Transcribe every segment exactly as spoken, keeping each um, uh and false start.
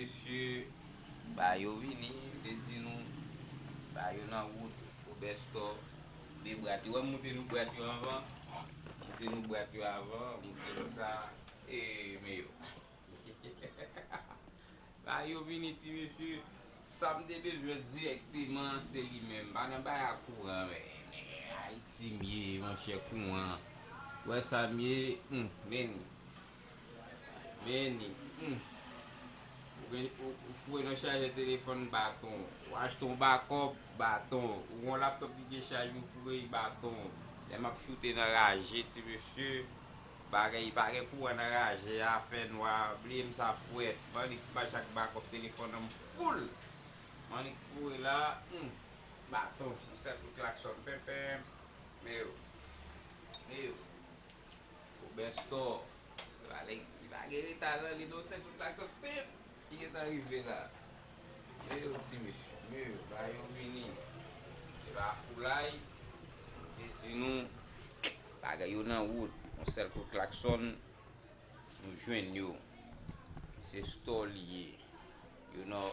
Mesye, ba yo vini, m te di nou, ba yo nan wout, Obèstò, de brat yo. Wè, moute nou brat yo anvan, moute nou brat yo avan, moute nou sa, e, men yo. Ba yo vini, ti mesye, sa m te bezwen dirèkteman, se li menm. Pa nan bagay kouran, men, men, Ayiti m ye, monchè, kouran. Wè sa m ye, hmm, men ni. Men ni, hmm. Ou gen, ou, ou foure nan chajè telefòn, baton. Ou achte yon bakòp, baton. Ou gen yon laptòp ki gen chaj, ou foure, baton. Lè m ap choute nan raje, ti mesye, bagay, pa gen kouran nan raje a, fè nwa, bliye m sa frèt. M annik mache ak bakòp telefòn an m foul. M annik foure la, hmm, baton. Yon sèl kout klaksòn, penpen. Men yo. Men yo. Obèstò. Li pa gen reta nan li non, sèl kout klaksòn, penp, li gentan rive la. Men yo ti mesye, men yo, ba yo vini. Se pa foulay, m te di nou, bagay yo nan wout, yon sèl kout klaksòn, nou jwenn yo. Se Stò li ye. Yo nan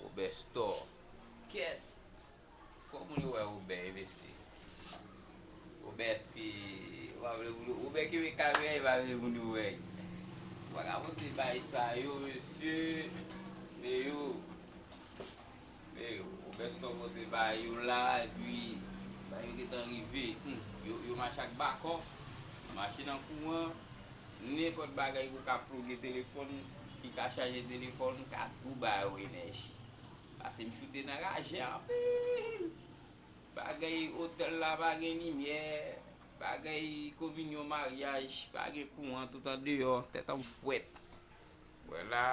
Obèstò. Kèt. Fò moun yo wè Obè, mesye. Obè, èske w pa vle moun yo, Obè kenbe kamera, e pa vle moun yo wè. Ou pa ka pote bay sa yo, mesye. Men yo. Men yo. Obèstò pote bay yo la, epi bay yo gentan rive. Hmm. Yo, yo mache ak bakòp, yo mache nan kouran. Nenpòt bagay ki ka ploge telefòn, ki ka chaje telefòn, ka tou ba yo enèji. Pase m choute nan raje anpil. Bagay otèl la pa gen limyè, bagay kominyon, maryaj, pa gen kouran, tout andeyò, tèt an m frèt. Wè la,